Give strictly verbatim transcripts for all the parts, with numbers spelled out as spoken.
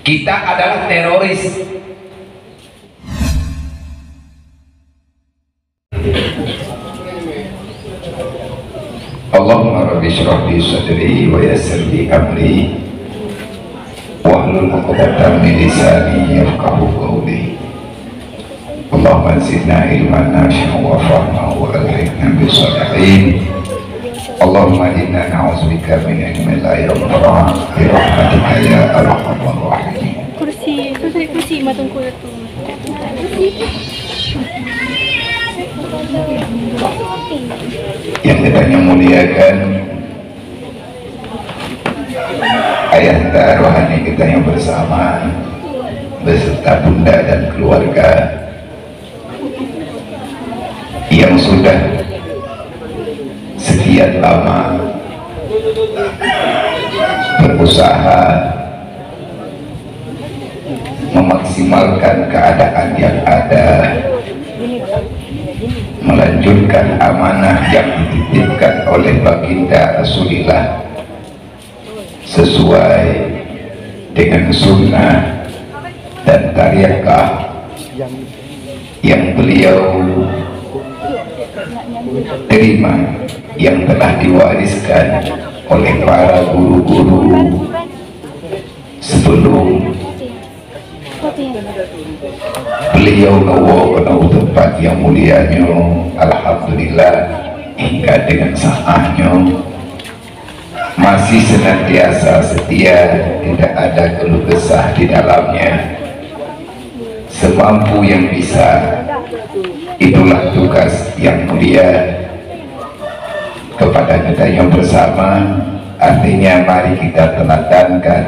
Kita adalah teroris. Allahumma rabbi shrah li sadri wa yassir li amri wahlul 'uqdatam min lisani yafqahu qawli. Allahumma zidna ilman nafi'an wa fahman wa alhiqna bis shalihin. Allahumma inna na'udzubika min ilmin la yanfa' bi rahmatika ya arhamar rahimin. Kursi, tu tadi kursi matang kulit tu. Yang kita muliakan, ayahanda rohani kita yang bersama beserta bunda dan keluarga yang sudah sekian lama berusaha memaksimalkan keadaan yang ada, melanjutkan amanah yang dititipkan oleh Baginda Rasulullah sesuai dengan sunnah dan tariqah yang beliau terima, yang telah diwariskan oleh para guru-guru sebelum beliau neuwoe keunoe u teumpat nyang mulia nyoe. Alhamdulillah, hingga dengan saat nyoe masih senantiasa setia, tidak ada keluh kesah di dalamnya. Semampu yang bisa, itulah tugas yang mulia kepada kita yang bersama. Artinya, mari kita teladankan,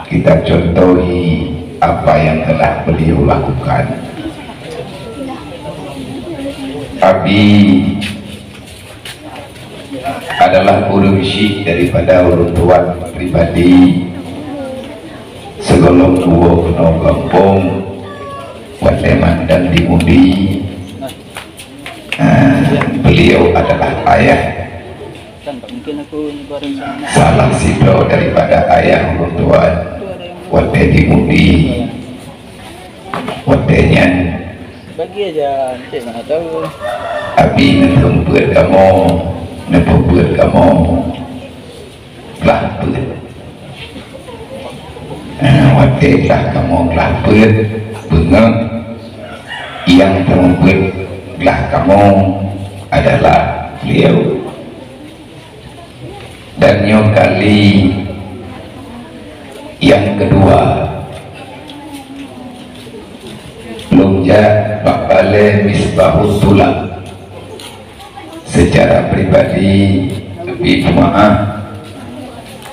kita contohi apa yang telah beliau lakukan. Abi adalah ureuëng syik daripada ureuëng tuan pribadi. Sigohlom tuwoe keunoe gampông, watée mandang di Mudi, ah, beliau adalah ayah, salah sidroe daripada ayah ureuëng tuan watée di Mudi. Watée nyan, bagi aja, cek mana tahu. Abi neuteumpeuet kamoe, neupeubuet kamoe glah peuet. Nah, watée glah kamoe glah peuet, beungoh nyang teupeubuet glah kamoe adalah beliau. Dan nyoe kali nyang keudua lôn jak bak balée Misbahut Tulang. Secara pribadi, Abi peumaáh,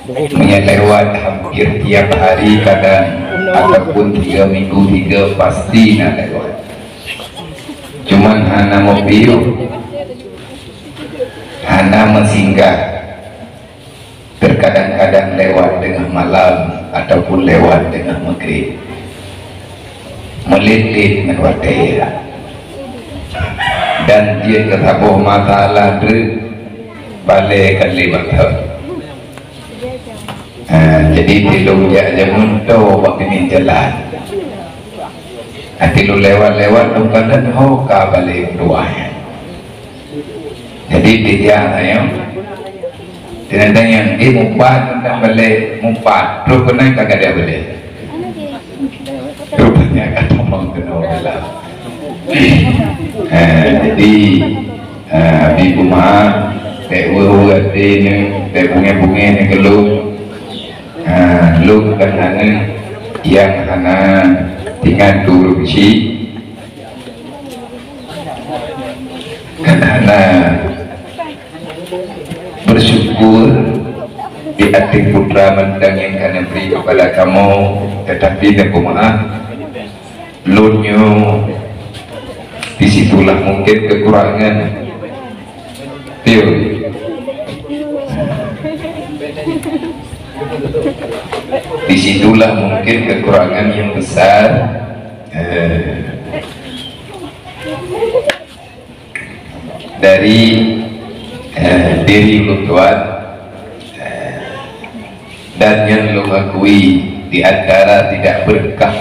meunyoe lewat hampir tiap hari kadang, ataupun tiga minggu tiga pasti na lewat. Cuman hana meupiôh, hana meusinggah. Terkadang-kadang lewat tengah malam ataupun lewat tengah maghrib. Meulit-lit ngon watée. Dan jeuet keu saboh masalah treuk balée kan lé mata. Ha, jadi tilong jak jameun to bak binéh jalan. Ha, tilong lewat-lewat lôn kalon ho ka balée meutuah. Jadi dijak ayam. Teuntang nyang di mumpat teuntang balée mumpat. Terus keunan ka gadée balée. Rupanya ka tamong keunoe dalam. Eh, jadi, eh, Abi Kuma, dek wewe até ni, dek bungai-bungai ni keluk. Eh, luk kan aneuk yang hana tinggal turun si. Karena bersyukur di até putra mandang yang ka neubri kepada kamoe, tetapi dan pemaaf, lôn nyoe di situlah mungkin kekurangan. Betul. Di situlah mungkin kekurangan yang besar. Eh, dari, eh, diri ulôn tuan, eh, dan nyang lôn akui Di antara tidak berkah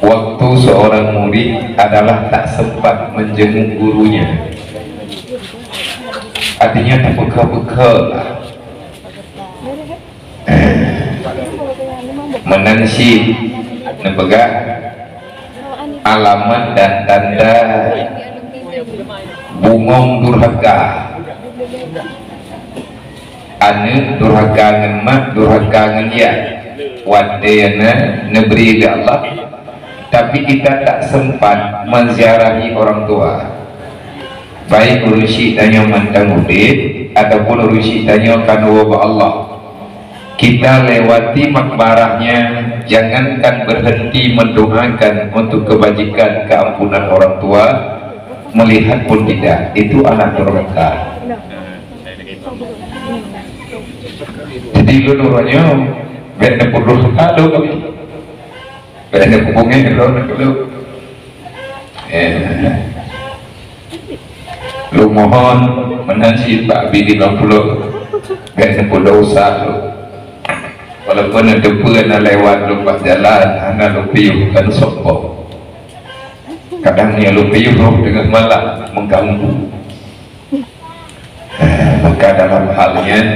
waktu seorang murid adalah tak sempat menjenguk gurunya. Artinya, teupeuka-peuka lah. Meunan cit neupeugah alamat dan tanda bungong durhaka. Aneuk durhaka ngon mak, durhaka ngon yah. Watée na neubri lé Allah, tapi kita tak sempat menziarahi orang tua. Baik ureuëng syik tanyoe mantong udeb ataupun ureuëng syik tanyoe ka neuwoe bak Allah. Kita lewati makbarahnya, jangankan berhenti mendoakan untuk kebajikan, keampunan orang tua, melihat pun tidak. Itu anak durhaka. Jadi, lôn uroe nyoe bèk neupeuduh lôn kami. Bèk neupeubeungèh lôn keu lôn. Eh. Lôn mohon meunan cit bak Abi di Blang Pulo, bèk neupeudosa lôn. Walaupun neuteupeue na lewat lôn bak jalan, hana lôn piôh, kon sombong. Kadang nyoe lôn piôh rôh teungoh malam, mengganggu. Eh, maka dalam hal nyan,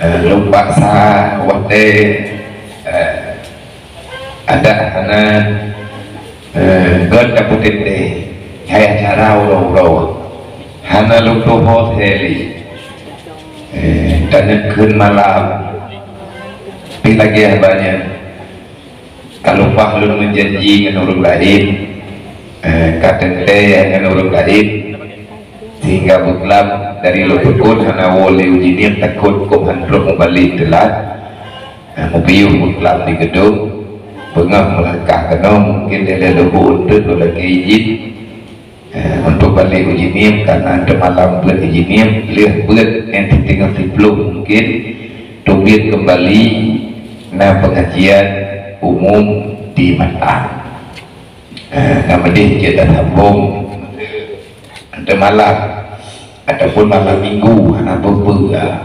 eh, lôn paksa watèe, eh, adak hana, eh, gèt tapeuteuntèe, kaya cara uroe-uroe. Hana lôn tuho lé. Eh, dan nyan kheun malam. Pi lagèe haba nyan. Ka lumpah lôn meujanji ngon ureueng laén, eh, ka teuntèe ngon ureueng laén, sehingga beuklam dari lôn teukot hana woe lé u Jeunieb, takot kôm han trôk meubalek teulat. Eh, meupiôh beuklam di geudong, beungoh meulangkah keunoe, mungken dilèe lôn beuet teuk lôn lakèe idhin. Eh, untuk balek u Jeunieb, karena teumalam beuet di Jeunieb, lheueh beuet nyang siteungoh siplôh mungken, teubiet keumbali na pengajian umum di Matang. Eh, na meudeh jeuet tasambong teumalam ataupun malam minggu hana peue-peue, ah,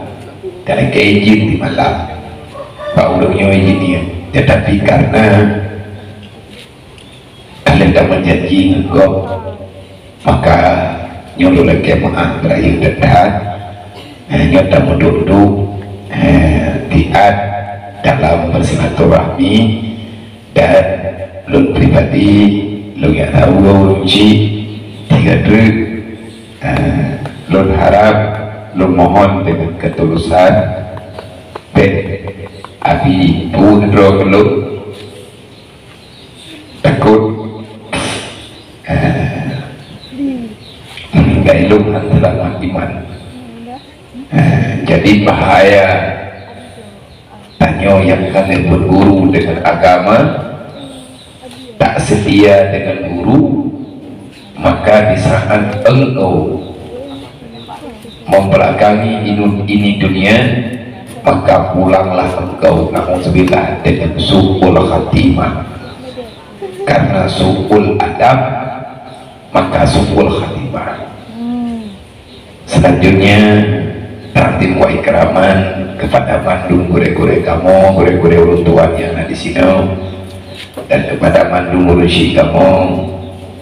ka lakèe idhin di malam bak ureueng nyoe i Jeunieb. Tetapi karena ka lheueh tameujanji ngon gob, maka nyoe lôn lakèe meu'ah beurayeuk that-that, eh, nyoe tameuduek-duek, eh, tiat dalam bersilaturahmi, dan lôn pribadi, lôn nyang tahu ureueng chik, tiga treuk, eh, lôn harap, lôn mohon deungon ketulusan, bèk Abi peue droe keu lôn. Takot, eh, meuninggai lôn han seulamat iman. Eh, jadi bahaya tanyoe nyang ka lheueh beuguru deungon agama, tak seutia deungon guru, maka di saat engkau membelakangi ini, ini dunia, maka pulanglah engkau, na'udzubillah, dengan su'ul khatimah. Karena su'ul adab, maka su'ul khatimah. Selanjutnya, takzim wa ikraman kepada mandum gurèe-gurèe kamoe, gurèe-gurèe ulôn tuan nyang na di sinoe, dan kepada mandum ureueng chik kamoe,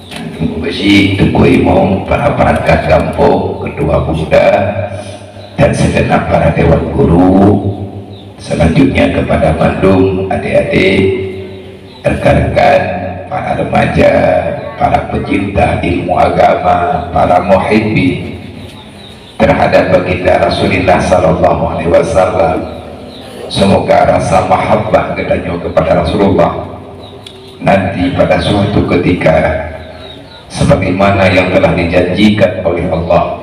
mandum ureueng chik, Teungku Imum, para perangkat gampông, ketua pemuda, dan segenap para dewan guru. Selanjutnya kepada mandum adik-adik, rekan-rekan, para remaja, para pecinta ilmu agama, para muhibbin terhadap baginda Rasulullah sallallahu alaihi wasallam. Semoga rasa mahabbah geutanyoe kepada Rasulullah nanti pada suatu ketika sebagaimana yang telah dijanjikan oleh Allah.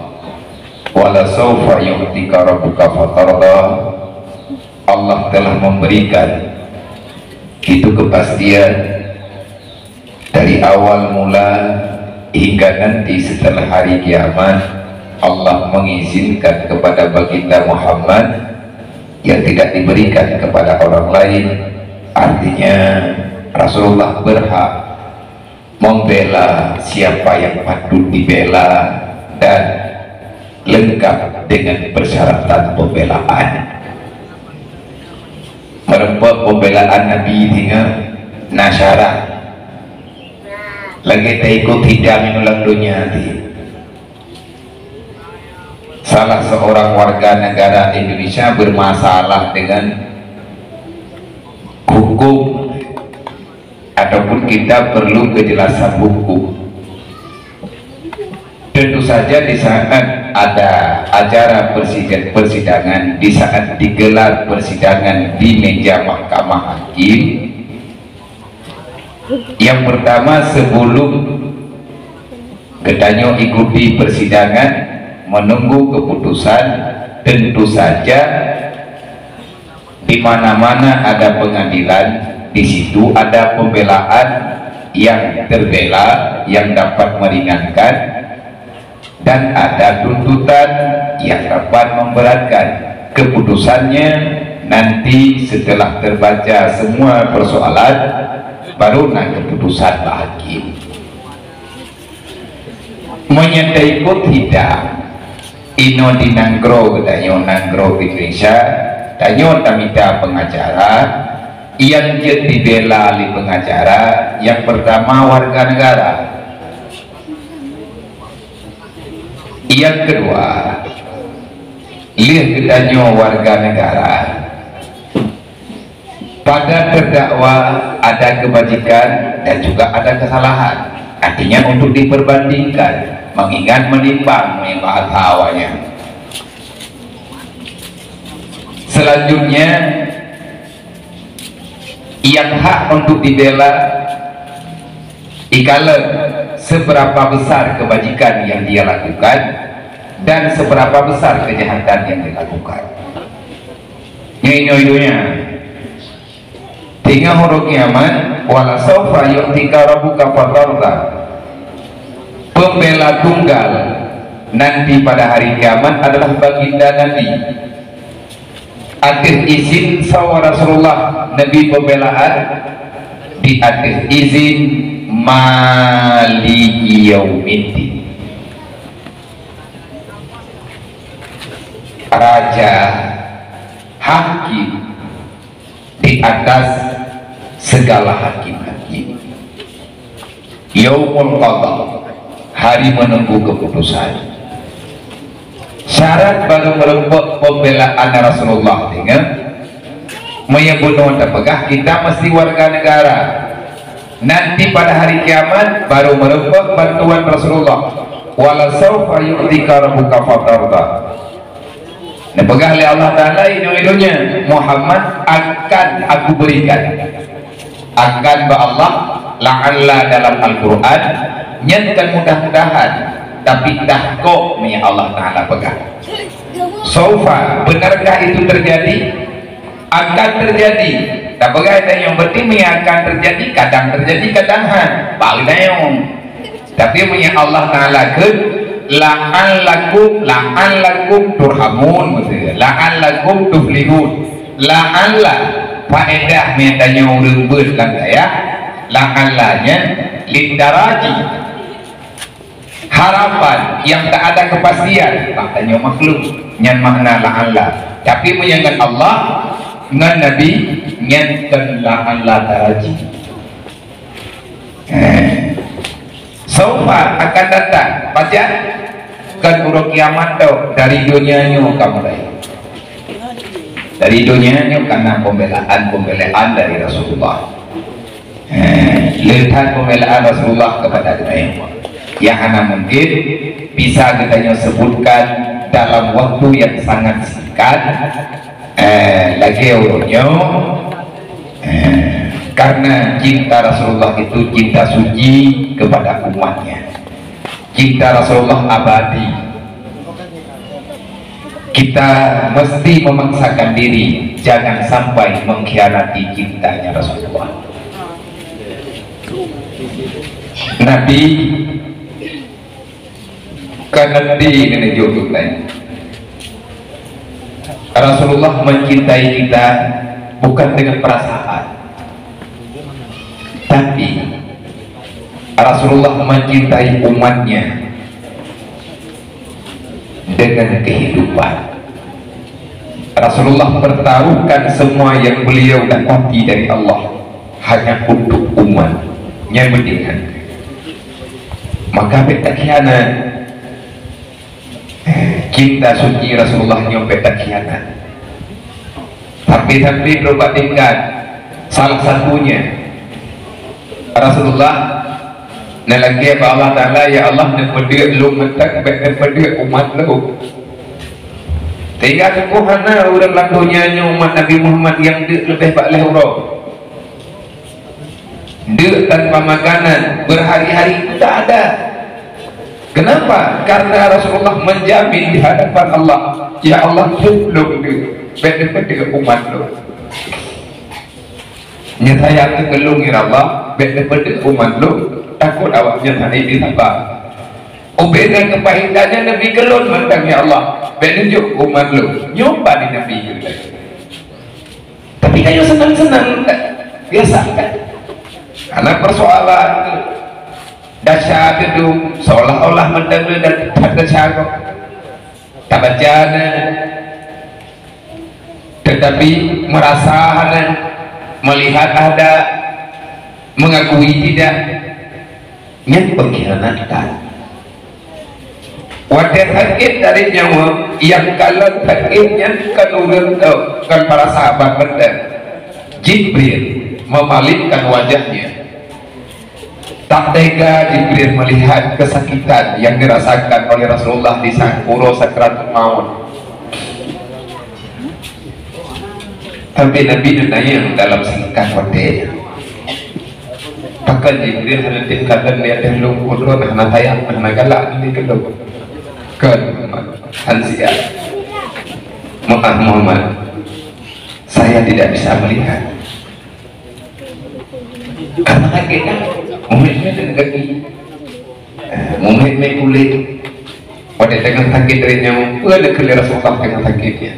"Wala saufa yu'tika rabbuka fatarda." Allah telah memberikan itu kepastian dari awal mula hingga nanti setelah hari kiamat, Allah mengizinkan kepada baginda Muhammad yang tidak diberikan kepada orang lain. Artinya, Rasulullah berhak membela siapa yang patut dibela dan lengkap dengan persyaratan pembelaan. Meureumpok pembelaan Nabi singoh na syarat. Lagée taikot hidang inoe lam donya ti. Salah seorang warga negara Indonesia bermasalah dengan hukum ataupun kita perlu kejelasan hukum. Tentu saja di saat ada acara persida-, persidangan, di saat digelar persidangan di meja mahkamah hakim, yang pertama, sebelum geutanyoe ikuti persidangan, menunggu keputusan, tentu saja di mana-mana ada pengadilan, di situ ada pembelaan yang terbela, yang dapat meringankan, dan ada tuntutan yang dapat memberatkan. Keputusannya nanti setelah terbaca semua persoalan, baru na keputusan bak hakim. Meunyoe taikot hidang, inoe di nanggroe geutanyoe, nanggroe Indonesia, tanyoe tamita pengacara, nyang jeuet dibela lé pengacara, nyang pertama warga negara. Nyang kedua, lheueh geutanyoe warga negara, pada terdakwa ada kebajikan dan juga ada kesalahan. Artinya untuk diperbandingkan, mengingat menimbang, meunyoe bahasa awaknyan. Selanjutnya, yang hak untuk dibela, ikalon seberapa besar kebajikan yang dia lakukan dan seberapa besar kejahatan yang dilakukan. Nyoe, nyoe, nyoe. Teungoh uroe kiamat, "Wala saufa yu'tika rabbuka fatarda." Pembela tunggal nanti pada hari kiamat adalah baginda Nabi. Ateueh izin sawa Rasulullah Nabi pembelaan, di ateueh izin Maliki Yaumiddin. Raja, hakim, di atas segala hakim-hakim. Yaumul qadha, hari menunggu keputusan. Syarat baru meureumpok pembelaan Rasulullah, ingat? Meunyoe bunoe tapeugah kita mesti warga negara. Nanti pada hari kiamat baru meureumpok bantuan Rasulullah. "Wala saufa yu'tika rabbuka fatarda." Neupeugah lé Allah Taala inoe donya, "Muhammad, akan Aku berikan." Akan bak Allah, la'alla dalam Al-Quran, nyan kan mudah-mudahan, tapi tahkok meunyoe Allah Taala peugah. Saufa, benarkah itu terjadi? Akan terjadi. Tapeugah tanyong, berarti meunyoe akan terjadi, kadang terjadi, kadang han. Baru tanyong. Tapi meunyoe Allah Taala kheun, "La'allakum, la'allakum turhamun," maksudnya, "La'allakum tuflihun." La'alla, faedah meunyoe tanyoe ureueng beuet lam dayah, la'alla nyan litaraji. Harapan nyang tak ada kepastian, bak tanyoe makhluk, nyan makna la'alla. Tapi meunyoe ngon Allah, ngon Nabi, nyan kon la'alla taraji. Eh. Saufa akan datang. Pajan? Kon uroe kiamat tu, dari donya nyoe ka mulai. Dari donya nyoe kana pembelaan-pembelaan dari Rasulullah. Eh, le that pembelaan Rasulullah kepada geutanyoe. Nyang hana mungkin bisa geutanyoe sebutkan dalam waktu yang sangat singkat. Eh, lagèe uroe nyoe, eh, karena cinta Rasulullah itu cinta suci kepada umatnya. Cinta Rasulullah abadi. Kita mesti memaksakan diri jangan sampai mengkhianati cintanya Rasulullah. Nabi Ka neubi neuneujok geutanyoe. Rasulullah mencintai kita bukan dengan perasaan, tapi Rasulullah mencintai umatnya dengan kehidupan. Rasulullah pertaruhkan semua yang beliau dapati dari Allah hanya untuk umat. Nyan mendingan. Maka bèk takhianat. Cinta suci Rasulullah nyoe bèk takhianat. Tapi-tapi droe bak tingkat, salah satunya Rasulullah neulakèe bak Allah Taala, "Ya Allah, neupeudeuek lôn mantong, bèk neupeudeuek umat lôn." Sehingga teungku hana ureueng lam donya nyoe umat Nabi Muhammad nyang deuk leubeh bak lhèe uroe. Deuk tanpa makanan berhari-hari, tidak ada. Kenapa? Karena Rasulullah menjamin di hadapan Allah, "Ya Allah, lôn deuk, bèk neupeudeuek umat lôn." Nyata nyang teukeulung, "Ya Allah, bèk neupeudeuek umat lôn, takot awaknyan hana jisaba." Ubena keupahitannya Nabi keulôn mantong, "Ya Allah, bèk neujok umat lôn." Nyoe ban Nabi keulôn. Tapi tanyoe seunang-seunang, biasa kan? Karena persoalan dasar itu seolah-olah mantong dan tak terjawab. Tabaca na, tetapi merasa hana, melihat ada, mengakui tidak. Nyan pengkhianatan. Watèe sakét dari nyawa, nyang kalon sakét nyan kon ureueng, eh, kon para sahabat mantong. Jibril memalingkan wajahnya. Tak tega Jibril melihat kesakitan yang dirasakan oleh Rasulullah di saat uroe sakaratul maut. Tapi Nabi neunayang dalam singkat watèe. Pakon Jibril hana tingkalan di ateueh lôn, ulôn hana sayang, hana galak di keulôn. Kon, han siat. Maaf Muhammad, saya tidak bisa melihat. Karena sakét kan? Mumet-mumet kaki. Mumet-mumet kulét. Watèe teungoh sakét dari nyawa, peue lé keu Rasulullah teungoh sakét nyan.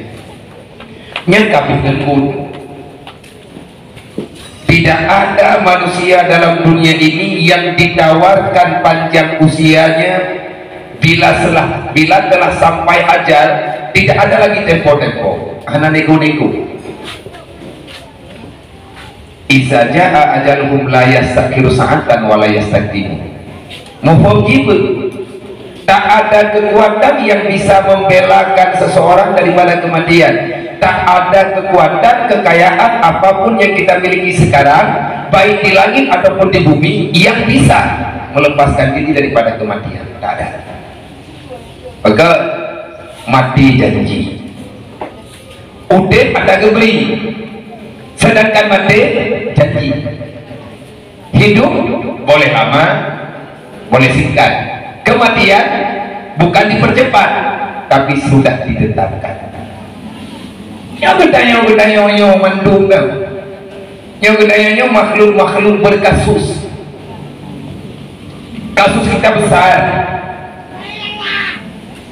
Nyan ka pih teungku. Tidak ada manusia dalam dunia ini yang ditawarkan panjang usianya bila selah, bila telah sampai ajal, tidak ada lagi tempo-tempo. Hana nego-nego. Iza jaa ajaluhum la yastakhiru sa'atan wa la yastaqdimu. Muphom jibeuet. Tak ada kekuatan yang bisa membelakan seseorang daripada kematian. Tak ada kekuatan, kekayaan apapun yang kita miliki sekarang, baik di langit ataupun di bumi, yang bisa melepaskan diri daripada kematian. Tak ada. Maka mati janji. Udép ata geubri, sedangkan maté janji. Hidup boleh lama, boleh singkat. Kematian bukan dipercepat, tapi sudah ditetapkan. Nyoe geutanyoe-geutanyoe nyoe mandum kan. Nyoe geutanyoe nyoe makhluk-makhluk berkasus. Kasus kita besar.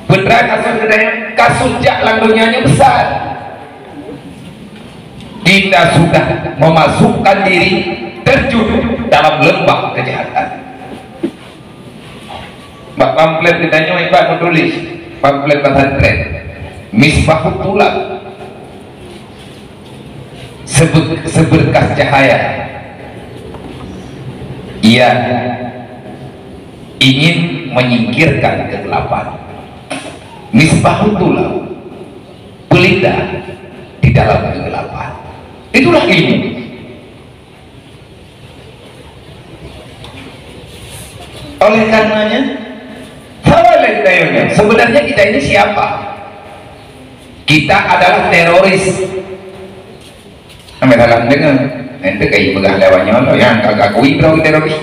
Beutôi kasus geutanyoe, kasus jak lam donya nyoe besar. Kita sudah memasukkan diri terjun dalam lembah kejahatan. Bak pamflet geutanyoe ibarat meutuléh, pamflet pesantren. Misbahut Thulab. Sebe-, seberkas cahaya yang ingin menyingkirkan kegelapan. Misbahut Thulab, pelita di dalam kegelapan. Itulah ilmu. Oleh karenanya, salah lagi dayanya. Sebenarnya kita ini siapa? Kita adalah teroris. Sampai salah dengar. Nanti kayak pegang lewat nyolong. Yang kagak akui, bro, teroris.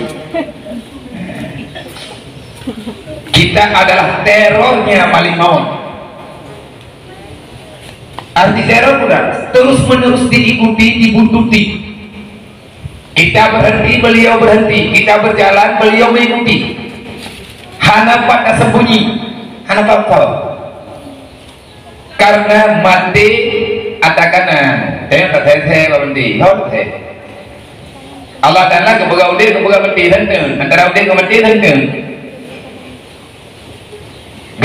Kita adalah terornya Malik Maut. Arti teror udah terus-menerus diikuti, dibuntuti. Kita berhenti, beliau berhenti. Kita berjalan, beliau mengikuti. Hana pat tasembunyi, hana pat tahu. Karena maté atakan, eh, tak saya, saya berhenti. Hot, eh. Allah Taala geupeugah udép, geupeugah maté, tentu. Antara udép ngon maté, tentu.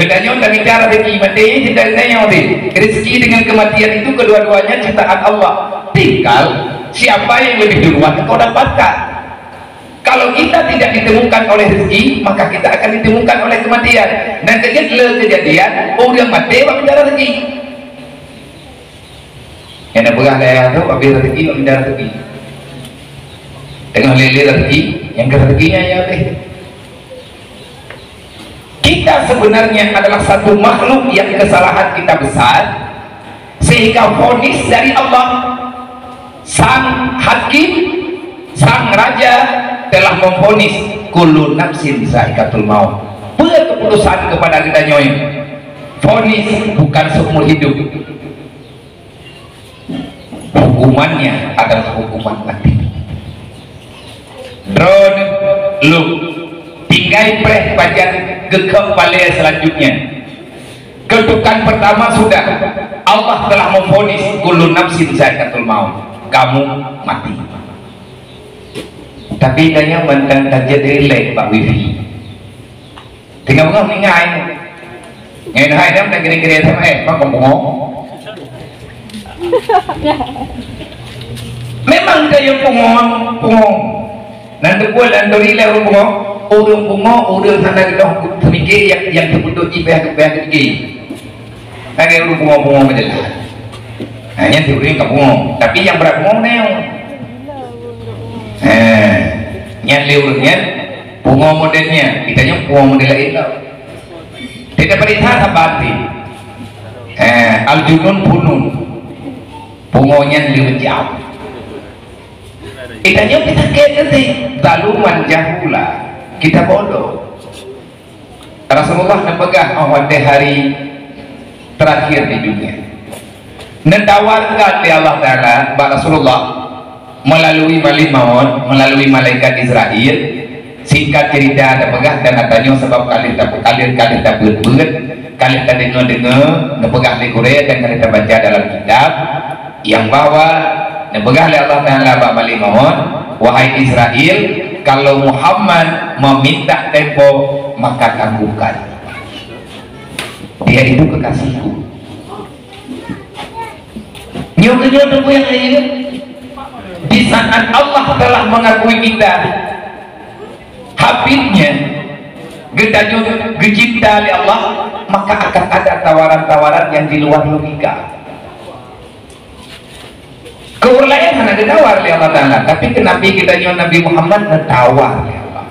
Geutanyoe tabicara rezeki maté, cita geutanyoe tadi. Rezeki dengan kematian itu kedua-duanya ciptaan Allah. Tinggal siapa yang lebih duluan engkau dapatkan. Kalau kita tidak ditemukan oleh rezeki, maka kita akan ditemukan oleh kematian. Dan kejadian, kejadian, orang maté bak bicara rezeki. Nyang na peugah lé ayah tu, habéh rezeki, bak bicara rezeki. Teungoh lé-lé rezeki, nyang keu rezekinya ya habéh. Kita sebenarnya adalah satu makhluk yang kesalahan kita besar, sehingga vonis dari Allah, sang hakim, sang raja telah memvonis, "Kullu nafsin zaikatul maut." Buat keputusan kepada kita nyoy. Vonis bukan seumur hidup. Hukumannya adalah hukuman mati. Droeneuh lôn tinggai preh pajan geukheun palée selanjutnya. Kedudukan pertama sudah, Allah telah memvonis kullu nafsin zaikatul maut. Kamu mati. Tapi tanyoe mantong tajak rilek bak wifi. Tinggai beungoh meuninggai. Ngai hai dam dan kira-kira sama eh, bang pungo. Memang dia yang pungo, pungo. Nan teupeu lan dori lah ureueng pungo. Ureueng pungo, ureueng hana geudoh seumike nyang, nyang teupeudok jih payah, payah teupike. Lagée ureueng pungo-pungo meujeulaih. Ha, nyan si ureueng ka pungo. Tapi nyang brat pungo meunyoe. Ha, nyan lé ureueng nyan pungo model nyan. Kita nyan pungo model laén tau. Tidak berita saban ti. Ha, al-junun punun. Pungo nyan lé meujiab. Kita nyan kita kek nanti. Zaluman jahula. Kita bodoh. Rasulullah neupeugah óh watée hari terakhir di dunia. Neutawarkan lé Allah Taala bak Rasulullah melalui Malik Maut, melalui malaikat Israel. Singkat cerita, neupeugah dan tanyoe sabab ka lheueh ta-, ka lheueh, ka lheueh tabeuet-beuet, ka lheueh tadeungoe-deungoe, neupeugah lé gurée dan ka lheueh tabaca dalam kitab. Nyang bahwa neupeugah lé Allah Taala bak Malik Maut, "Wahai Israel, kalau Muhammad meminta tempo, maka tangguhkan. Dia itu kekasihku." Nyoe, nyoe tunggu yang lain. Di saat Allah telah mengakui kita habibnya, geutanyoe geucinta lé Allah, maka akan ada tawaran-tawaran yang di luar logika. Keu ureueng laén hana geutawar lé Allah Taala, tapi keu Nabi geutanyoe Nabi Muhammad geutawar lé Allah.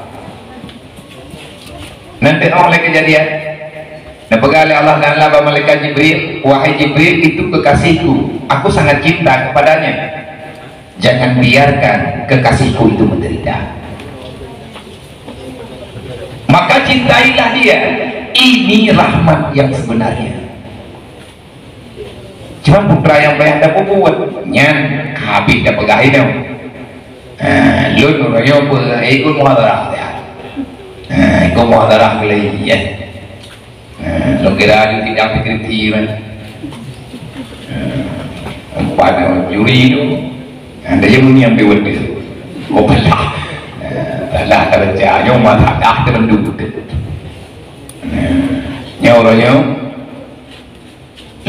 Nanti óh lé kejadian, neupeugah lé Allah Taala bak malaikat Jibril, "Wahai Jibril, itu kekasihku. Aku sangat cinta kepadanya. Jangan biarkan kekasihku itu menderita." Maka cintailah dia. Ini rahmat yang sebenarnya. Cuma putra nyang payah tapeubuet, nyan habéh tapeugah inong. Ha, lôn uroe nyoe ikut muhadharah. Ha, ikut muhadharah lé, ya. Ha, lôn kira di bidang skripsi kan. Ha, empat juri tu. Ha, dia je bunyi ambil waktu. Oh, balah. Ha, balah tak baca. Nyoe masalah teumendung. Ha, nyoe uroe nyoe.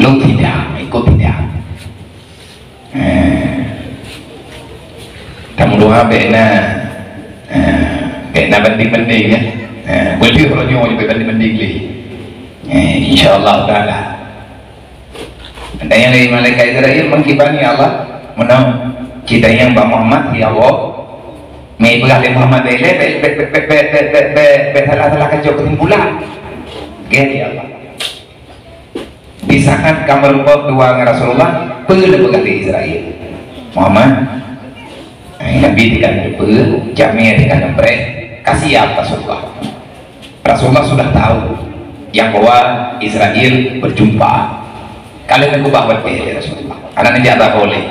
Lôn tidak, ikut tidak. Eh, tameudoa bék na, eh, bék na banding-banding, ya. Eh, beudeuh roh nyoe bék banding-banding lé. Eh, insya Allah Taala. Ada nyang dari malaikat Israel mengkibani Allah, menang kita nyang bak Muhammad, ya Allah. Meupeugah lé Muhammad, bék, bék, bék salah-salah kacau kesimpulan. Gét, ya Allah. Di saat ka meurumpok dua ngon Rasulullah, peue neupeugah lé Israel? Muhammad, eh, Nabi teuka neuteupeue, jamé teuka neupreh, ka siap Rasulullah. Rasulullah sudah tahu yang bahwa Israel berjumpa. Ka lheueh neukeubah watée lé Rasulullah. Hana neujak saboh lé.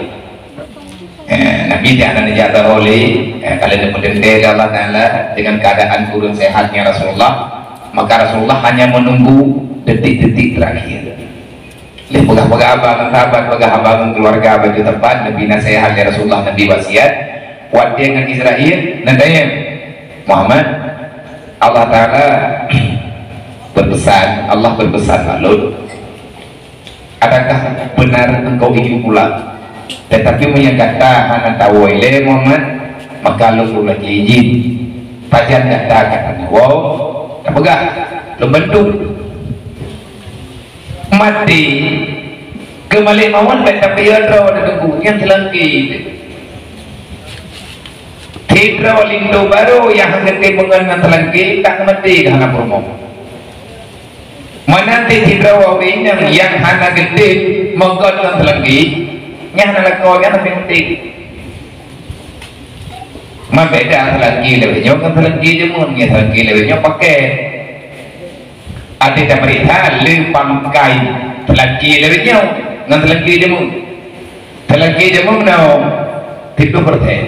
Eh, Nabi di hana neujak saboh lé, eh, ka lheueh neupeudeunté lé Allah Taala dengan keadaan kureueng sehatnya Rasulullah, maka Rasulullah hanya menunggu detik-detik terakhir. Lheueh peugah-peugah haba ngon sahabat, peugah haba ngon keuluwarga, bak teumpat Nabi naseuhat lé Rasulullah, Nabi wasiat. Watée ngon Israel, neutanyong, "Muhammad, Allah Taala Berpesan, Allah berpesan bak lôn, "Adakah benar engkau ingin pulang? Tetapi meunyoe gata hana tawoe lé Muhammad, maka lôn ulôn lagée izin. Pajan gata ka hana woe, tapeugah, lôn bantu." Maté, keu malék mawöt bèk tapiôh droe, Teungku, nyan seulangké. Sidroe linto barô nyang hana geutem meungon ngon seulangké, ka maté ka hana peurumoh. Meunan cit sidroe ureueng inong nyang hana geutem meungon ngon seulangké, nyan hana lakoe, nyan hana penting. Meubeudôh seulangké lawét nyoe ngon seulangké jameun, nyan seulangké lawét nyoe pakè. Até tapeuriksa le pangkai seulangké lawét nyoe ngon seulangké jameun. Seulangké jameun na tiga puluh persen.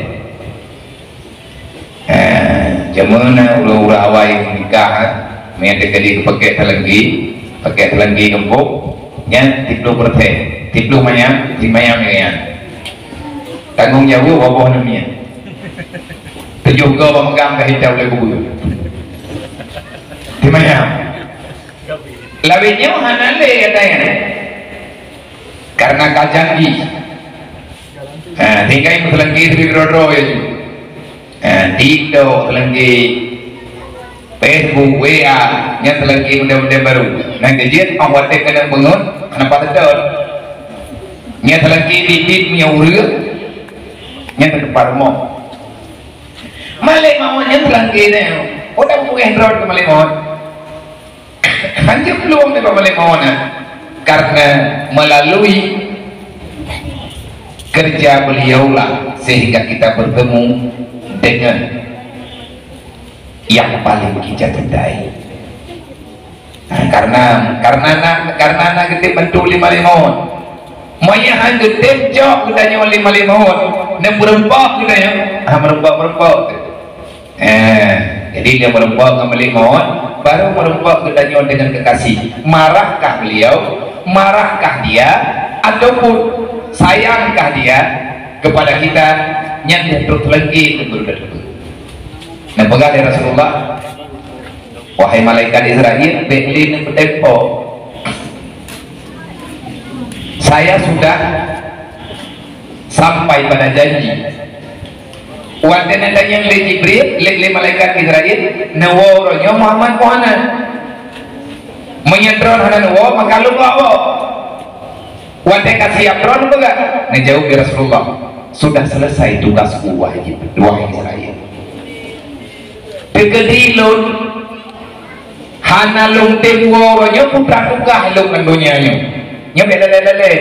Eh, jameun na ureueng-ureueng awai nikah, eh, meunyo teukeudi pakè seulangké, pakè seulangké geumpok, nyan tiga puluh persen, tiga puluh manyam, simayam nyan. Tanggong jaweueb boh namiet. Tujoh go bak meukam ka hitau lé kubu. Simayam. Lawét nyoe hana lé katanya. Karena ka janji. Ha, tinggai meuseulangké sidroe-droe ya. Ha, TikTok seulangké, Facebook, W A, nyan seulangké model-model barô. Nyan keuh jeuet, 'oh watèe keuneuk beungon, hana pat seutôt. Nyan seulangké biet-biet meunyo ureueng, nyan teukeupar rumoh. Malék mawöt nyan seulangké nyan. Oh, dak peugah droe keu malék mawöt. Hanjeuet peuluang nibak malék mawöt nyan, karena melalui kerja beliaulah sehingga kita bertemu dengan yang paling kita cintai. Nah, karena, karena na, karena na geutem bantu lé malék mawöt. Meunyo han geutem cok geutanyoe lé malék mawöt, neumeureumpok geutanyoe, ah, meureumpok-meureumpok. Eh, jadi dia meureumpok ngon malék mawöt, baru meureumpok geutanyoe dengan kekasih. Marahkah beliau? Marahkah dia? Ataupun sayangkah dia kepada kita? Nyan dia trok lagi ke guru dan guru. Nah, peugah lé Rasulullah, "Wahai malaikat Israel, bèk lé neupeutempo. Saya sudah sampai pada janji." Watèe neutanyong lé Jibril, lé, lé malaikat Israel, "Neuwoe uroe nyoe Muhammad peu hana? Meunyo droen hana neuwoe, maka lôn woe." Watèe ka siap droen peugah, neujaweueb lé Rasulullah, "Sudah selesai tugasku, wahai Jibril, wahai Israel. Teukeudi lôn hana lôn tem woe uroe nyoe, putra tugaih lôn ngon donya nyoe." Nyoe bèk lalée-lalée.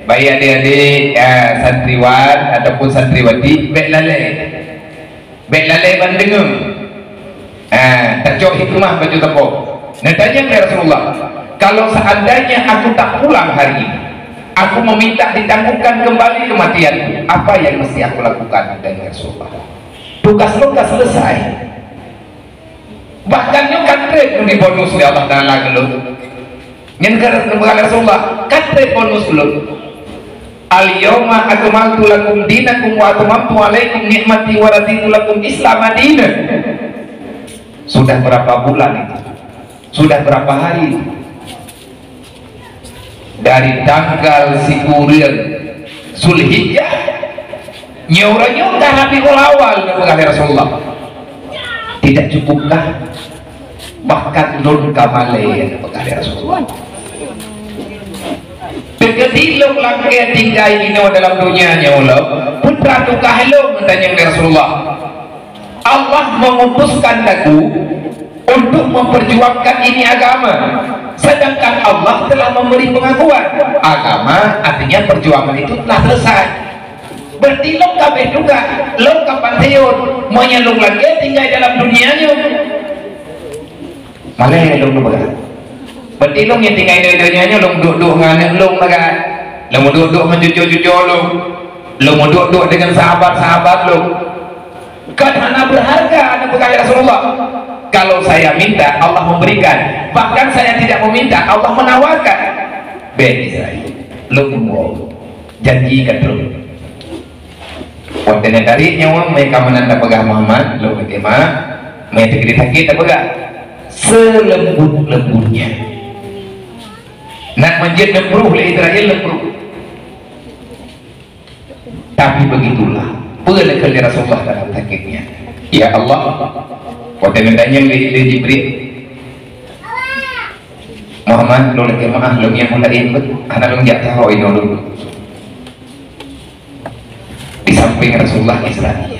Baik adik-adik, eh, santriwan ataupun santriwati, bèk lalée. Bèk lalée ban deungoe. Eh, tacok hikmah baju sapo. Neutanyong lé Rasulullah, "Kalau seandainya aku tak pulang hari ini, aku meminta ditangguhkan kembali kematianku, apa yang mesti aku lakukan?" Neutanyong lé Rasulullah. Tugas lôn ka selesai. Bahkan nyoe ka trép lôn bonus lé Allah Taala keu lôn. Nyan ka Rasulullah, ka trép bonus lôn. "Al-yauma akmaltu lakum dinakum wa atmamtu alaikum ni'mati wa raditu lakum Islam dina." Sudah berapa bulan itu? Sudah berapa hari itu? Dari tanggal sikureueng Zulhijjah, nyoe uroe nyoe ka Rabiul Awal, neupeugah lé Rasulullah. Tidak cukupkah? Bahkan lôn ka malée, neupeugah lé Rasulullah. Teukeudi lôn lakée tinggai inoe dalam donya nyoe lom, putra tugaih lôn, neutanyong lé Rasulullah. Allah mengutuskan aku untuk memperjuangkan ini agama. Sedangkan Allah telah memberi pengakuan. Agama artinya perjuangan itu telah selesai. Berarti lôn ka abéh tugaih, lôn ka pensiun. Meunyo lôn lakée tinggai dalam dunia nyoe, malée lôn neupeugah. Berarti lôn nyang tinggai di dunia nyoe, lôn duek-duek ngon aneuk lôn lagée. Lôn duek-duek ngon cucu-cucu lôn. Lôn duek-duek dengan sahabat-sahabat lôn. Kan hana berharga, neupeugah lé Rasulullah. Kalau saya minta, Allah memberikan. Bahkan saya tidak meminta, Allah menawarkan. Bèk Israel, lôn woe. Janji ka trok. Watèe neutarék nyawa, meuka meunan tapeugah Muhammad, lôn meuteumé, meuteukiri sakét tapeugah. selembut-lembutnya. Nak manjeuet neubruh lé Israel, neubruh. Tapi begitulah, peue lé kheun lé Rasulullah dalam sakitnya. Ya Allah, watèe neutanyong lé, lé Jibril, "Muhammad, lôn lakèe meu'ah, lôn nyang laén beuh, hana lôn jak sahoe inoe lôn." Di samping Rasulullah Israel,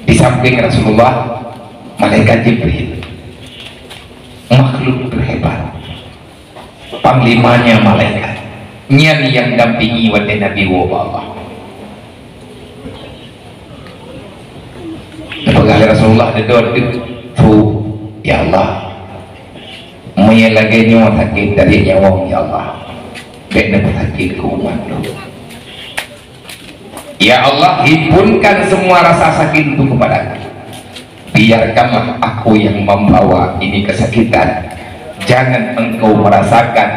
di samping Rasulullah malaikat Jibril, makhluk terhebat. Panglimanya malaikat. Nyan nyang dampingi watèe Nabi woe bak Allah. Neupeugah lé Rasulullah, "Dudoe, dudoe." "Pu, ya Allah, meunyo lagèe nyoe sakét dari nyawöng, ya Allah, bèk neupeusakét keu umat lôn." Ya Allah, himpunkan semua rasa sakit itu kepadaku. Biarkanlah aku yang membawa ini kesakitan. Jangan engkau merasakan,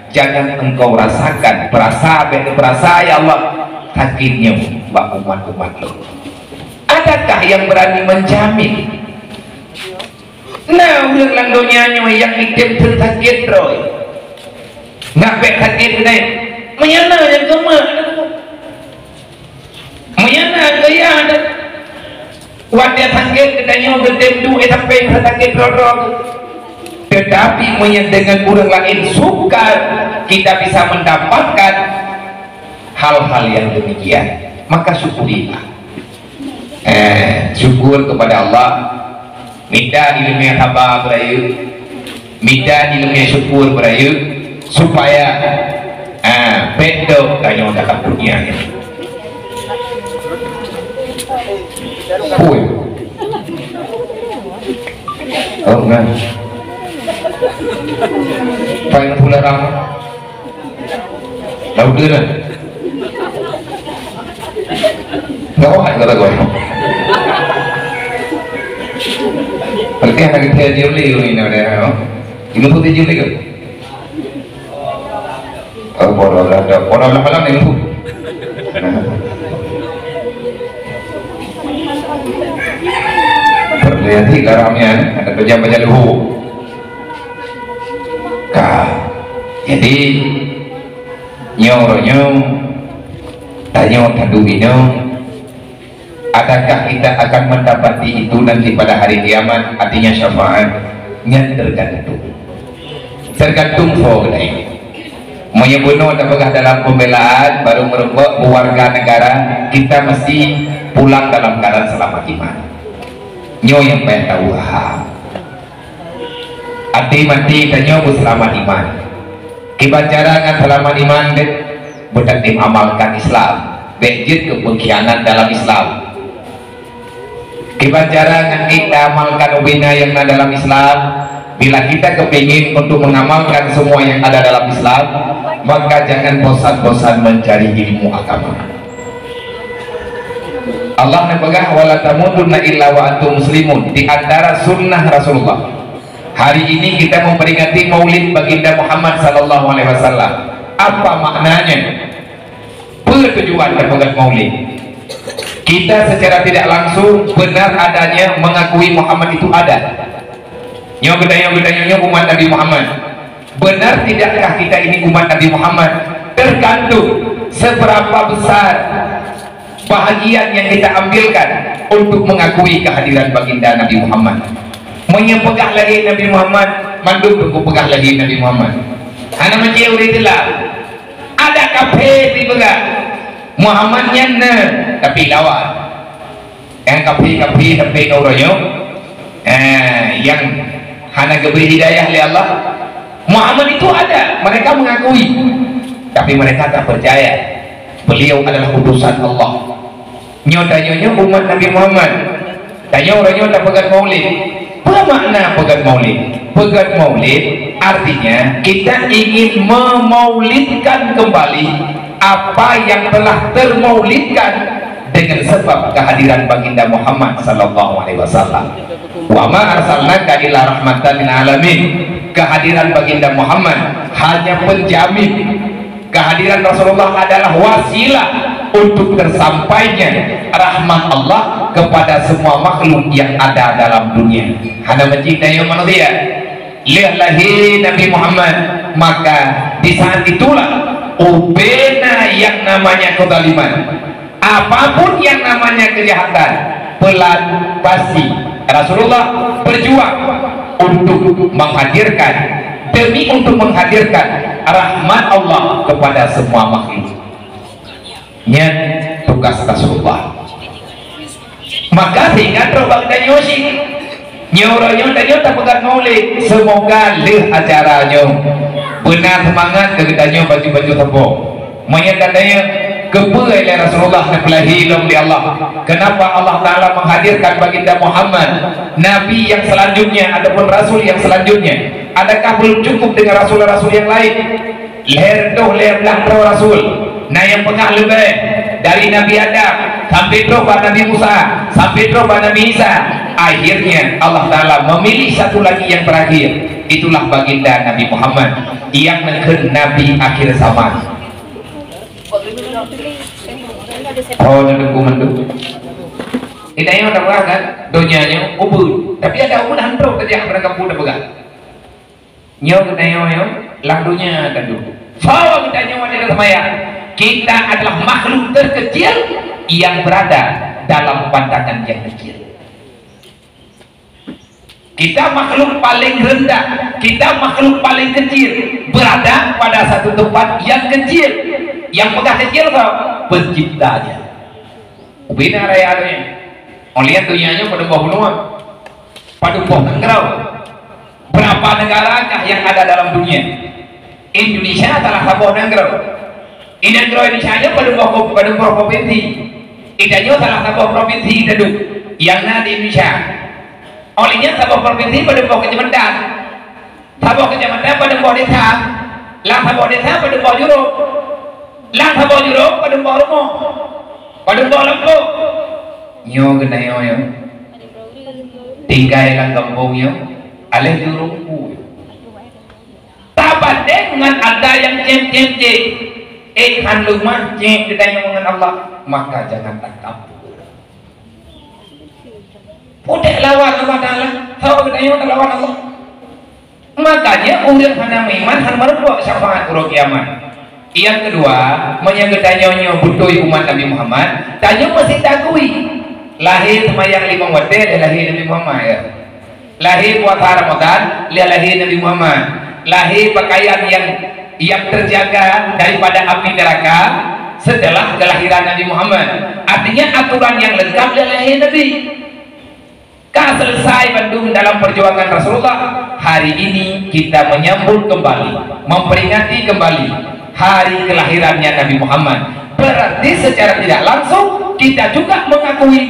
jangan engkau rasakan, perasa, perasa, ya Allah, sakitnya bak umat-umat lôn. Adakah yang berani menjamin? Na ureueng lam donya nyoe nyang item teusakét droe. Nggak bèk sakét nyan. Meunyo na nyang keumah. Meunyo na kaya ada. Watèe sakét geutanyoe geutem duek sampai sakét droe-droe. Tetapi meunyo dengan ureueng laén sukar kita bisa mendapatkan hal-hal yang demikian, maka syukurilah. Eh, syukur kepada Allah. Mita ileumèe saba beurayeuk, mita ileumèe syukur beurayeuk, supaya, ah, bèk dok tanyoe dalam dunia nyoe. Pui. Oh, nah. Paling pula ramah. Tahu dia lah. Enggak awak kata kau. Berarti anak kita juli ini ada. Ini pun juli ke? Oh, bodoh lah, bodoh lah malam ini. Berarti garamnya ada pejam-pejam luhur. Ka. Jadi, nyoe uroe nyoe, tanyoe taduek inoe, adakah kita akan mendapati itu nanti pada hari kiamat, artinya syafaat? Nyan tergantung. Tergantung po geutanyoe. Meunyo bunoe tapeugah dalam pembelaan, baru meureumpok warga negara, kita mesti pulang dalam keadaan selamat iman. Nyoe nyang payah tahu, ha. Até maté tanyoe beuseulamat iman. Kiban cara ngon seulamat iman deh, beutakdim amalkan Islam. Bèk jeuet keu pengkhianat dalam Islam. Kiban cara ngon kita amalkan ubena nyang na dalam Islam. Bila kita kepingin untuk mengamalkan semua yang ada dalam Islam, maka jangan bosan-bosan mencari ilmu agama. Allah neupeugah, "Wala tamutunna illa wa antum muslimun." Di antara sunnah Rasulullah, hari ini kita memperingati Maulid Baginda Muhammad sallallahu alaihi wasallam. Apa maknanya? Peue tujuan tapeugah Maulid? Kita secara tidak langsung benar adanya mengakui Muhammad itu ada. Nyoe geutanyoe, geutanyoe nyoe umat Nabi Muhammad. Benar tidakkah kita ini umat Nabi Muhammad? Tergantung seberapa besar bahagian yang kita ambilkan untuk mengakui kehadiran baginda Nabi Muhammad. Meunyo peugah lahé Nabi Muhammad, mandum teungku peugah lahé Nabi Muhammad. Hana macam ureueng Islam. Ada kafé sipeugah Muhammad nyan na, tapi lawan. Nyang kafé-kafé sampai keu uroe nyoe, eh, nyang hana geubri hidayah lé Allah. Muhammad itu ada, mereka mengakui, tapi mereka tak percaya beliau adalah utusan Allah. Nyoe tanyoe nyoe umat Nabi Muhammad. Tanyoe uroe nyoe tapeugöt Maulid. Peue makna peugöt Maulid? Peugöt Maulid artinya kita ingin memaulidkan kembali apa yang telah termaulidkan dengan sebab kehadiran Baginda Muhammad sallallahu alaihi wasallam. Wa ma arsalnaka illa rahmatan lil alamin. Kehadiran Baginda Muhammad hanya penjamin. Kehadiran Rasulullah adalah wasilah untuk tersampainya Rahmat Allah kepada semua makhluk yang ada dalam dunia. Hana meucit tanyoe manusia. Lheueh lahé Nabi Muhammad, maka di saat itulah ubena yang namanya kezaliman. Apapun yang namanya kejahatan, pelan pasti Rasulullah berjuang untuk menghadirkan, demi untuk menghadirkan rahmat Allah kepada semua makhluk. Nyan tugas Rasulullah. Maka sehingga trok bak geutanyoe cit. Nyoe uroe nyoe tanyoe tapeugah maulid. Semoga lheueh acara nyoe beuna seumangat keu geutanyoe bacut-bacut sapo. Meunyoe geutanyoe keupeue lé Rasulullah neupeulahé lom lé Allah. Kenapa Allah Taala menghadirkan baginda Muhammad, Nabi yang selanjutnya ataupun Rasul yang selanjutnya? Adakah belum cukup dengan rasul-rasul yang lain? Lhèe reutôh lhèe blah droe rasul, na nyang peugah leubeh dari Nabi Adam sampai trok bak Nabi Musa, sampai trok bak Nabi Isa. Akhirnya Allah Taala memilih satu lagi yang terakhir. Itulah baginda Nabi Muhammad yang neukheun Nabi akhir zaman. Oh, na deungö mandum. Di tanyoe tapeugah kan, donya nyoe ubit. Tapi ada ubit han trok tajak bak kampung tapeugah. Nyoe geutanyoe nyoe lam donya tadu. Soe geutanyoe di dalam maya? Kita adalah makhluk terkecil yang berada dalam pandangan yang kecil. Kita makhluk paling rendah, kita makhluk paling kecil, berada pada satu tempat yang kecil. Yang peugah kecil soe? Penciptanya. Ubena raya donya. Oleh donya nyoe padum boh bunoe. Padum boh nanggroe? Berapa negara kah yang ada dalam dunia? Indonesia salah saboh nanggroe. Di nanggroe Indonesia nyoe padum boh, padum boh provinsi. Di tanyoe salah saboh provinsi tadu nyang na di Indonesia. Oleh nyan saboh provinsi padum boh kecamatan. Saboh kecamatan padum boh desa. Lam saboh desa padum boh jurông. Lam saboh jurông padum boh rumoh. Padum boh lampôh. Nyoe geutanyoe nyoe. Tinggai lam gampông nyoe, aléh jurông peue. Tabandéng ngon atra nyang cém-cém jih. Eh, han leumah jih geutanyoe ngon Allah, maka jangan takabur. Putéh lawan Allah Taala, soe geutanyoe talawan Allah. Makanya ureuëng hana meuiman hana meurumpok syafaat uroe kiamat. Yang kedua, meunyoe geutanyoe nyoe beutôi umat Nabi Muhammad, tanyoe meusti takui. Lahé seumayang limong watée lé lahé Nabi Muhammad, ya. Lahé puasa Ramadan lé lahé Nabi Muhammad. Lahé pakaian yang, yang terjaga daripada api neraka setelah kelahiran Nabi Muhammad. Artinya aturan yang lengkap lé lahé Nabi. Ka selesai bandum dalam perjuangan Rasulullah, hari ini kita menyambut kembali, memperingati kembali hari kelahirannya Nabi Muhammad. Berarti secara tidak langsung kita juga mengakui,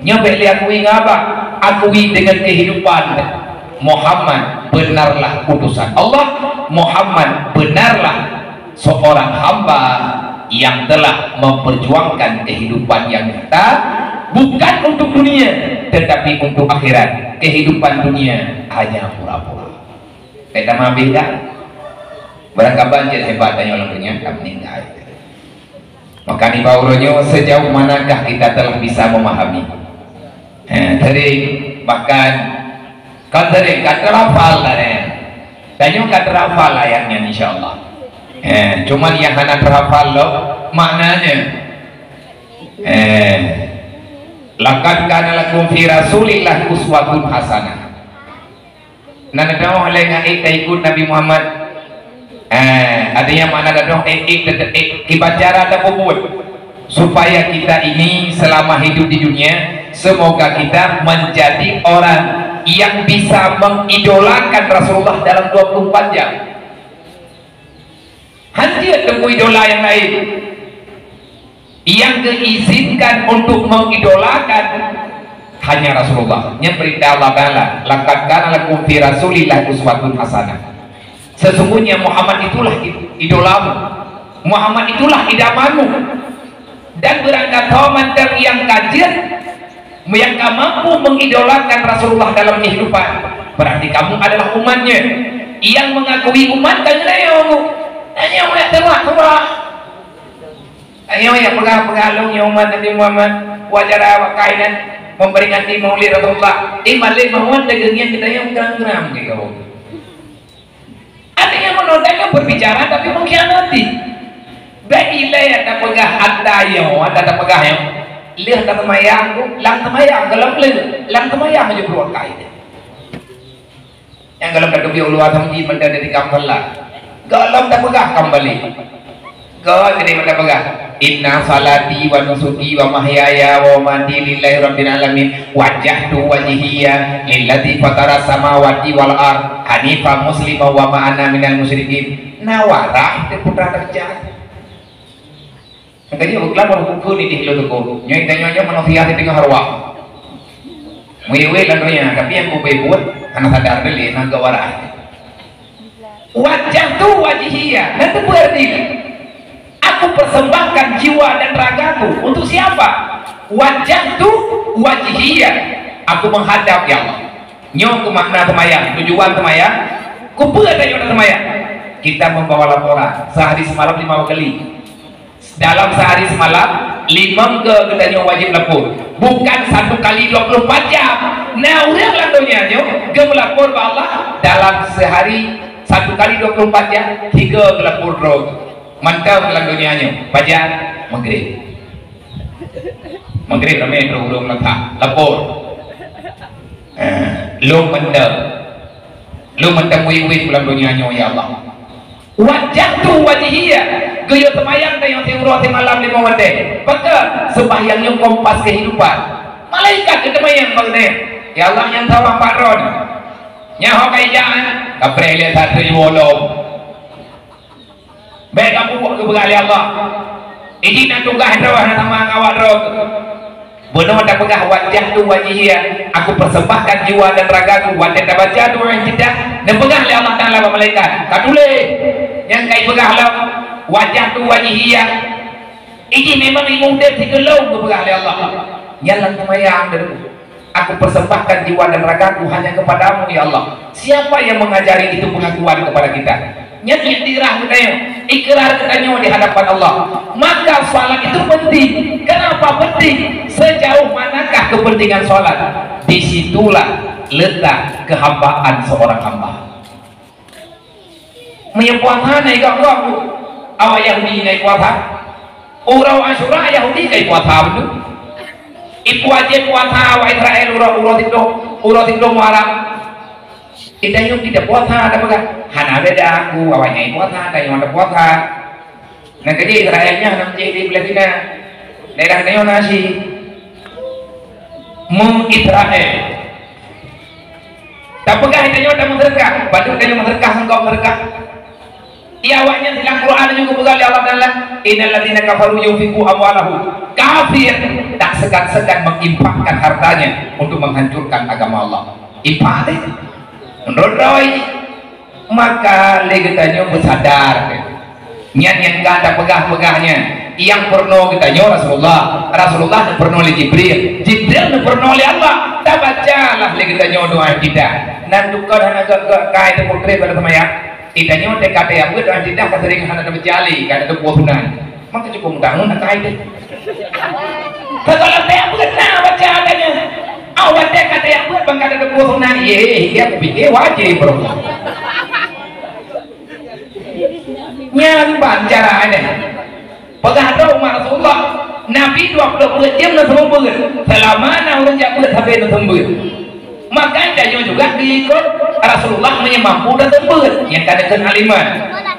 nyoe bèk lé akui ngon abah, akui dengan kehidupan, Muhammad benarlah utusan Allah, Muhammad benarlah seorang hamba yang telah memperjuangkan kehidupan yang nyata, bukan untuk dunia, tetapi untuk akhirat. Kehidupan dunia hanya pura-pura. Bèk tamah beda. Barangkaban cit hebat tanyoe lam dunia, ka meninggai. Maka nibak uroe nyoe, sejauh manakah kita telah bisa memahami? Eh, jadi, bahkan Ka sering, ka teurhafal dah, eh. Tanyoe ka teurhafal ayat nyan, insya Allah. Eh, cuman nyang hana teurhafal lom maknanya. Eh, "Laqad kana lakum fi Rasulillah uswatun hasanah." Na neutamah lé ngon ék taikut Nabi Muhammad. Eh, artinya makna teudoh ék, ék, ék, ék, kiban cara tapeubuet supaya kita ini selama hidup di dunia, semoga kita menjadi orang yang bisa mengidolakan Rasulullah dalam dua puluh empat jam. Hanjeuet teungku idola yang lain. Yang diizinkan untuk mengidolakan hanya Rasulullah. Nyan perintah Allah Taala, "Laqad kana lakum fi Rasulillah uswatun hasanah." Sesungguhnya Muhammad itulah i-, idolamu. Muhammad itulah idamanmu. Dan barangkasoe mantong nyang ka jeuet, nyang ka mampu mengidolakan Rasulullah dalam kehidupan, berarti kamu adalah umatnya. Yang mengakui umat kan nyoe, hanya umat teurak-teurak. Tanyoe nyang peugah-peugah lôn nyoe umat Nabi Muhammad, wajar awak kainan memperingati Maulid Rasulullah. Iman lé mawat lé geungieng geutanyoe geram-geram gitu. Artinya menurut saya berbicara tapi mengkhianati. Bèk ilèe tapeugah ata nyoe, ata tapeugah nyoe. Lheueh taseumayang tu, lam seumayang, gohlom lheueh, lam seumayang aja peuruwah kai. Nyang gohlom tateubiet u luwa sampoe mantong dari kampala. Gohlom tapeugah kambali. Gohlom jadi mantong peugah, "Inna salati wa nusuki wa mahyaya wa mamati lillahi rabbil alamin. Wajjahtu wajhiya lilladzi fataras samawati wal ard hanifan muslima wa ma ana minal musyrikin." Na waras teuh putra teucak. Makanya beukeulaboh buku ni di hilo teuku. Nyoe tanyoe nyoe manusia di tengah ruang. Meuiwet lam donya, tapi nyang kubuet hana sadar deh lé, na geuwaras. Wajjahtu wajhiya, na teupeue arti? Aku persembahkan jiwa dan ragaku untuk siapa? Wajjahtu wajhiya, aku menghadap ya Allah. Nyoe keuh makna seumayang, tujuan seumayang. Kupeue tanyoe seumayang? Kita membawa laporan sehari semalam lima kali. Dalam sehari semalam, limong kali geutanyoe wajib lapor. Bukan satu kali dua puluh empat jam. Na ureueng lam donya nyoe geumeulapor bak Allah dalam sehari satu kali dua puluh empat jam, tiga geulapor droe. Mantong lam donya nyoe, pajan? Maghrib. Maghrib ramé droe ureueng lapor. Eh, lôn mantong. Lôn mantong wit-wit lam donya nyoe, ya Allah. Wajjahtu wajhiya, geuyue seumayang tanyoe siuroe simalam limong watèe. Pakon? Seumayang nyoe kompas kehidupan. Malaikat geuseumayang bak geutanyoe. Ya Allah, nyang salah pat droe. Nyan ho ka ijak, eh? Kapreh lé that teuh iwoe lom. Bèk kabuet geupeugah lé Allah. Iji na tugaih droe hana sama ngon awak droe. Bunoe tapeugah, "Wajjahtu wajhiya, aku persembahkan jiwa dan ragaku." Watèe tabaca doa iftitah, neupeugah lé Allah Taala bak malaikat, "Ka tuléh." Nyang ka ipeugah lom, "Wajjahtu wajhiya." Iji memang imum deh sigeulong geupeugah lé Allah. Nyan lam seumayang deh. Aku persembahkan jiwa dan ragaku hanya kepada-Mu, ya Allah. Siapa yang mengajari itu pengakuan kepada kita? Nyan iktiraf geutanyoe, ikrar geutanyoe di hadapan Allah. Maka salat itu penting. Kenapa penting? Sejauh manakah kepentingan salat, di situlah letak kehambaan seorang hamba. Meunyoe puasa na igok-gok, awak Yahudi na ipuasa. Uroe Asyura Yahudi ka ipuasa beutôi. Ipuwajéb puasa awak Israel uroe, uroe siplôh, uroe siplôh Muharram. Di tanyoe kita puasa, ada peugah, hana beda aku, awak nyan ipuasa, tanyoe hana puasa. Nah, jadi Israel nyan hana meucék di Palestina. Daerah tanyoe na si Meng Israel. Tapeugah tanyoe tameuseudeukah, padub tanyoe meuseudeukah, sanggob meuseudeukah. Di awaknyan di lam Quran juga geupeugah lé Allah Taala, "Innal ladzina kafaru yunfiqu amwalahum." Kafir tak segan-segan menginfakkan hartanya untuk menghancurkan agama Allah. Infak teh. Menurut Roy, maka lé geutanyoe beusadar. Nyan nyang ka tapeugah-peugah nyan. Nyang peurunoe geutanyoe Rasulullah. Rasulullah neupeurunoe lé Jibril. Jibril neupeurunoe lé Allah. Tabacalah lé geutanyoe doa iftitah. Nan dukon hana gak-gak kai teuputré pada seumayang. Geutanyoe teuka tayang beuet doa iftitah ka sering hana tabaca lé, ka na teupeue sunan. Maka cukup mudah-mudahan kai teh. Segala tayang beuet na baca katanya. Awak teh ka tayang beuet bang ka na teupeue sunan. Ye, ye, kupikir wajib, bro. Nyan ban cara nyan. Peugah droe umat Rasulullah, Nabi dua ploh peuet jeuem neuseumeubeuet. Seulama na ureueng jak beuet sabe neuseumeubeuet. Maka tanyoe juga diikot Rasulullah meunyoe mampu neuseumeubeuet. Nyang ka neukheun aliman.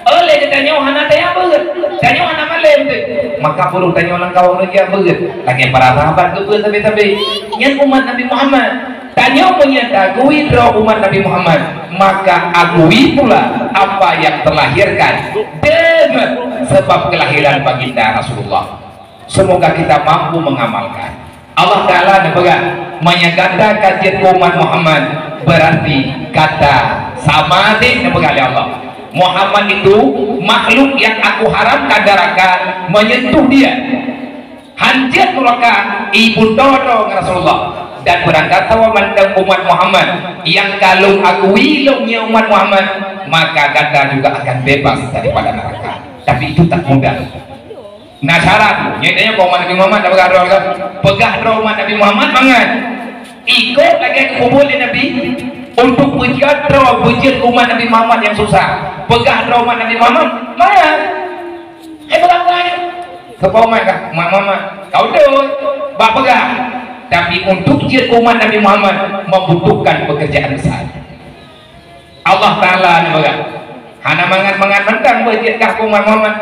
Oleh geutanyoe hana tayang beuet. Tanyoe hana malém teuh. Maka peuruh tanyoe langkah ureueng jak beuet. Lagèe para sahabat geubeuet sabe-sabe. Nyan umat Nabi Muhammad. Tanyoe meunyoe tagui droe umat Nabi Muhammad, maka agui pula apa yang terlahirkan dengan sebab kelahiran baginda Rasulullah. Semoga kita mampu mengamalkan. Allah Taala neupeugah, meunyoe gata ka jeuet keu umat Muhammad, berarti gata sama deh neupeugah lé Allah. Muhammad itu makhluk yang aku haramkan darah menyentuh dia. Hanjeuet meuraka ibu toh-toh ngon Rasulullah. Dan beurangkat sawa mantong umat Muhammad nyang ka lôn akui lôn nyoe umat Muhammad, maka gata juga akan bebas daripada neraka. Tapi itu tak mudah. Na syarat, nyan tanyoe keu umat Nabi Muhammad, tapeugah droe lagèe, peugah droe umat Nabi Muhammad mangat. Ikôt lagèe geupeubeuet lé Nabi, untuk peujeuet droe, peujeuet umat Nabi Muhammad nyang susah. Peugah droe umat Nabi Muhammad mangat. Eh, peugah-peugah. Keu umat kah? Umat Muhammad. Ka beutôi. Bak peugah. Tapi untuk jeuet umat Nabi Muhammad membutuhkan pekerjaan besar. Allah Taala neupeugah, hana mangat-mangat mantong beuh jeuet kah keu umat Muhammad.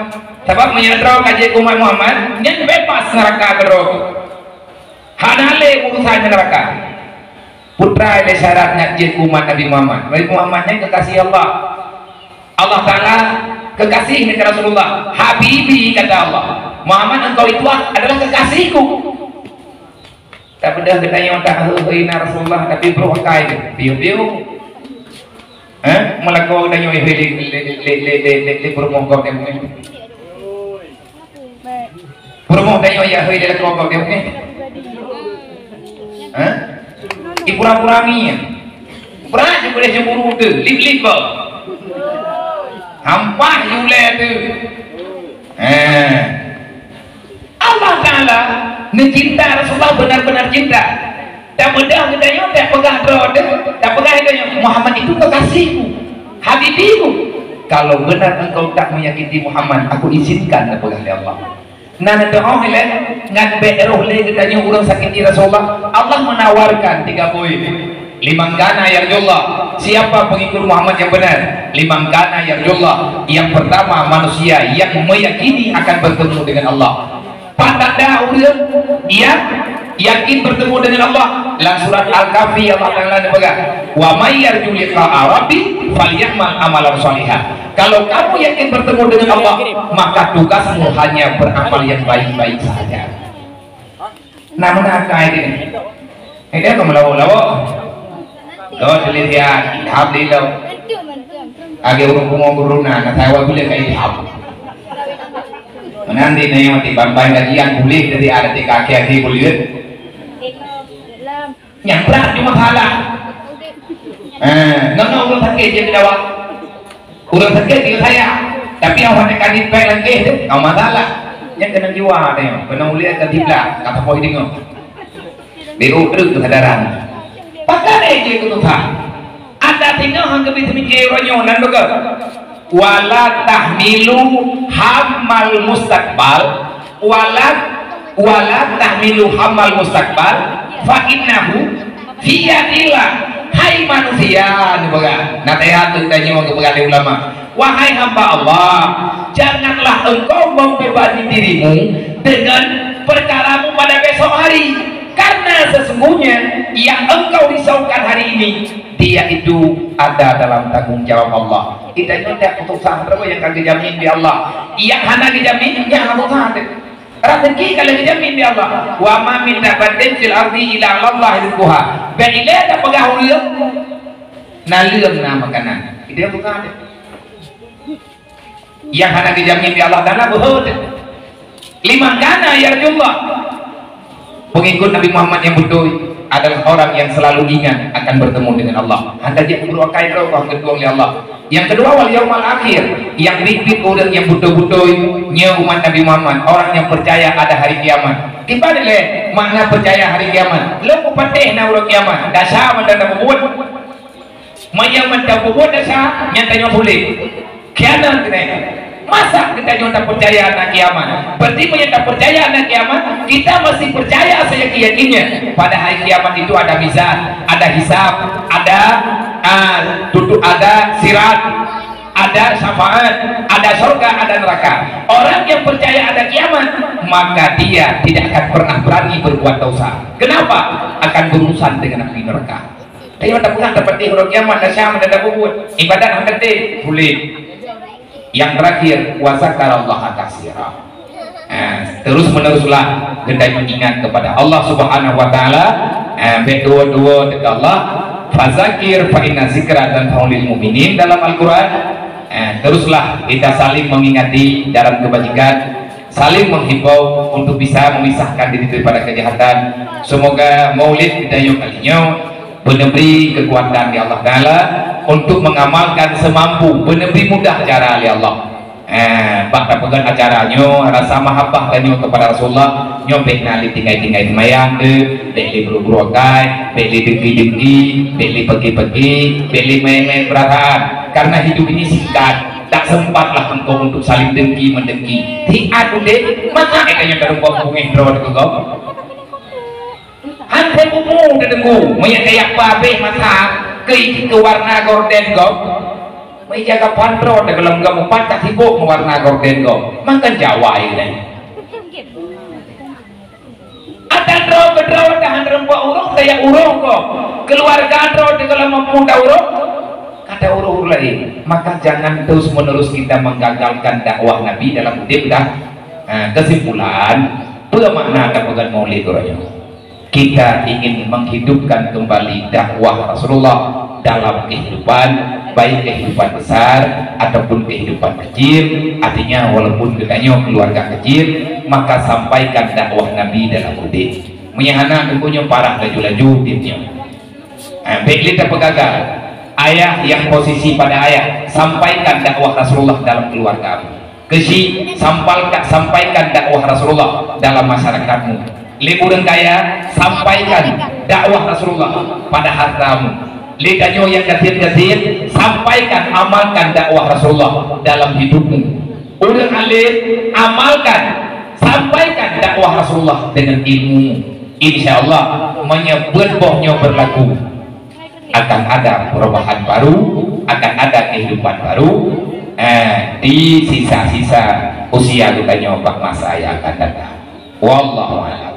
Sabab meunyoe droe ka jeuet keu umat Muhammad, nyan bebas neuraka keudroe. Hana lé urusan neuraka. Peue treuk lé syarat nyan jeuet keu umat Nabi Muhammad. Nabi Muhammad nyan kekasih Allah. Allah Taala kekasih nyan keu Rasulullah. "Habibi," kata Allah. "Muhammad, engkau itu adalah kekasihku." Tapeugah geutanyoe taheu-heu na Rasulullah, tapi brôk akai teuh, piôh-piôh. Eh, meulakoe geutanyoe lé, lé, lé peurumoh gob nyang meu'en. Peurumoh tanyoe jak heu lé lakoe gob nyang meu'en. Eh? Ipura-pura ngieng. Brat jeuet cemburu teuh, lip-lip bak. Hampah ju ulèe teuh. Eh. Allah Taala neucinta Rasulullah benar-benar cinta. Tapeugah geutanyoe, tapeugah droe teuh, tapeugah geutanyoe, "Muhammad itu kekasihku, habibiku." Kalau benar engkau tak menyakiti Muhammad, aku izinkan, tapeugah lé Allah. Na neudoa ilèe, ngat bèk roh lé geutanyoe ureueng sakiti Rasulullah. Allah menawarkan tiga poin. Liman kana yarjullah, siapa pengikut Muhammad yang benar? Liman kana yarjullah, yang pertama manusia yang meyakini akan bertemu dengan Allah. Pat tanda ureueng yang yakin bertemu dengan Allah? Lam surat Al-Kahfi Allah Taala neupeugah, "Wa may yarju liqa'a rabbih falyamal amalan shalihan." Kalau kamu yakin bertemu dengan Allah, maka tugasmu hanya beramal yang baik-baik sahaja. Nah, meunan akai nyan. Nyan ka meulawok-lawok. Lo tuléh siat, ilham di lo. Lagèe ureueng pungo guru na, na sawa tuléh ka ilham. Meunan di nyoe di bambai kajian tuléh dari ada di kaki-kaki buleuen. Nyang brat cuma salah. Eh, nyoe ureueng sakét jeuet keu dawa. Ureueng sakét jeuet keu saya. Tapi awak nak kadi pèng langkeh tu, kau masalah. Nyang keuneuk jiwa teuh, keuneuk ulèe ka siblah, ka sapoh deungoe. Beu treuk keusadaran. Pakon lé jeuet keu Tuhan. Ata singoh han geubri seumike uroe nyoe nan beugöt. Wala tahmilu hammal mustaqbal, wala, wala tahmilu hammal mustaqbal, fa innahu fi yadillah. Hai manusia, neupeugah. Na teuhati tanyoe geupeugah lé ulama. Wahai hamba Allah, janganlah engkau membebani dirimu dengan perkaramu pada besok hari. Karena sesungguhnya yang engkau risaukan hari ini, dia itu ada dalam tanggung jawab Allah. Kita nyoe tak putus asa, berapa yang ka geujamin di Allah. Yang hana geujamin, yang hana putus asa. Rezeki ka lheueh geujamin di Allah. Wa ma min dabbatin fil ardi illa 'alallahi rizquha. Bèk ilèe tapeugah ureueng, naleueng na makanan. Itu yang putus asa. Yang hana geujamin di Allah Taala beuhot. Liman kana yarjullah. Pengikut Nabi Muhammad yang beutôi adalah orang yang selalu ingat akan bertemu dengan Allah. Hana jeuet keu akai droe keu geutueng lé Allah. Yang kedua, wal yaumal akhir. Yang biet-biet ureueng yang beutôi-beutôi nyoe umat Nabi Muhammad, orang yang percaya ada hari kiamat. Kiban lé makna percaya hari kiamat. Lôn kupatéh na uroe kiamat. Dasar mantong tapubuet. Meunyoe mantong peubuet desya, nyan tanyoe puléh. Khianat keunan. Masa geutanyoe tapeucaya na kiamat? Berarti meunyoe tapeucaya na kiamat, kita masih percaya seyakin-yakinnya pada hari kiamat itu ada mizan, ada hisab, ada, ah, tutu-, ada sirat, ada syafaat, ada surga, ada neraka. Orang yang percaya ada kiamat, maka dia tidak akan pernah berani berbuat dosa. Kenapa? Akan berurusan dengan api neraka. Tapi mantap peugah tapatéh uroe kiamat, dasar mantap tapubuet. Ibadat han teuntèe, puléh. Yang terakhir, wa zakarallaha katsira. Eh, terus meneruslah geutanyoe ingat kepada Allah Subhanahu wa Taala. Eh, bèk duo-duo dekat Allah. Fazakir fa inna zikra tanfa'ul mu'minin dalam Al-Quran. Eh, teruslah kita saling mengingati dalam kebajikan. Saling menghimbau untuk bisa memisahkan diri daripada kejahatan. Semoga Maulid geutanyoe kali nyoe beuneubri kekuatan di Allah Taala untuk mengamalkan semampu, beuneubri mudah cara lé Allah. Eh, bak tapeugét acara nyoe, rasa mahabbah tanyoe kepada Rasulullah, nyoe bék na lé tinggai-tinggai seumayang, eh, bék lé buru-buru akai, bék lé dengki-dengki, bék lé peuki-peuki, bék lé main-main perasaan. Karena hidup ini singkat, tak sempatlah engkau untuk saling dengki-mendengki. Siat udeb, masa eh tanyoe tarumpok bungéh droe teukeugom. Han teupeue umu teudeungoe, meunyo tajak peuhabéh masa keu, keu warna gorden gob. Meunyo jaga pantron teugohlom gob, pat tasibok meuwarna gorden gob. Makan Jawa ilée. Ata droe keudroe tahan reumpok ureuëng, tajak ureuëng gob. Keuluwarga droe teugohlom mampu ta ureuëng, ka ta ureuëng laén. Maka jangan terus-menerus kita menggagalkan dakwah Nabi dalam udeb dah. Ha, kesimpulan, peue makna tapeugét maulid uroe nyoe? Kita ingin menghidupkan kembali dakwah Rasulullah dalam kehidupan, baik kehidupan besar ataupun kehidupan kecil. Artinya, walaupun geutanyoe keluarga kecil, maka sampaikan dakwah Nabi dalam udeb. Meunyo hana, teungku nyoe parah laju-laju udeb nyoe. Eh, bék lé tapeugagal. Ayah nyang posisi pada ayah, sampaikan dakwah Rasulullah dalam keluargamu. Keuchik, sampalka-, sampaikan dakwah Rasulullah dalam masyarakatmu. Lé ureuëng kaya, sampaikan dakwah Rasulullah pada hartamu. Lé tanyoe nyang gasien-gasien, sampaikan, amalkan dakwah Rasulullah dalam hidupmu. Ureuëng alim, amalkan, sampaikan dakwah Rasulullah dengan ilmumu. Insya Allah, meunyo buet boh nyoe berlaku, akan ada perubahan baru, akan ada kehidupan baru, eh, di sisa-sisa usia geutanyoe bak masa yang akan datang. Wallahu a'lam.